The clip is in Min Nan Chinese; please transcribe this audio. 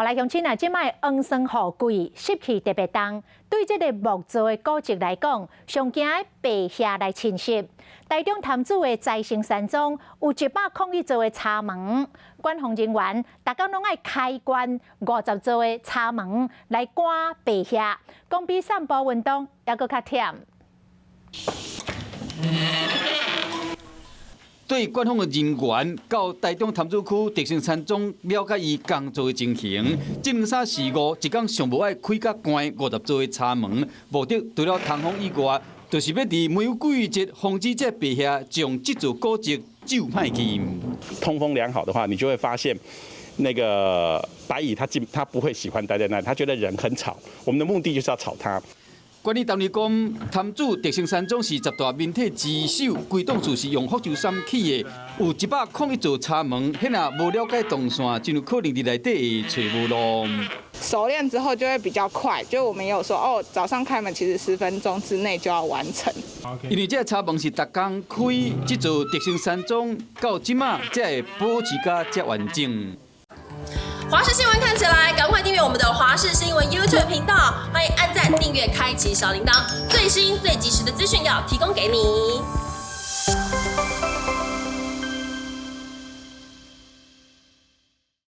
來鄉親啊，這擺黃酸雨季，濕氣特別重，對這个木造的古蹟來講，上驚的白蟻來侵襲。台中潭子的財星山莊有101座的柴門，管防人員逐工攏愛開關50座的柴門來趕白蟻，講比散步運動猶閣較忝。對管方的人員到台中潭子區德興山莊了解伊工作的情形，這兩三四五一工上無愛開甲關50座的柴門，目的除了通風以外，就是欲佇梅雨季節防止這白蟻將這座古蹟蛀歹去。通風良好的話，你就會發現那個白蟻它進它不會喜歡待在那裡，它覺得人很吵。我們的目的就是要吵它。管理單位講，潭子德興山莊是十大名體之首，規棟厝是用福州杉起的，有101座柴門，彼若無了解動線，真有可能佇內底會揣無路。熟練之後就會比較快，就我們也有說哦，早上開門其實10分鐘之內就要完成。因為這个柴門是逐工開，這座德興山莊到這馬才會保持甲遮完整。華視新聞看起來，趕快訂閱我們的華視新聞 YouTube 頻道，歡迎按讚、訂閱、開啟小鈴鐺，最新最及時的資訊要提供給你。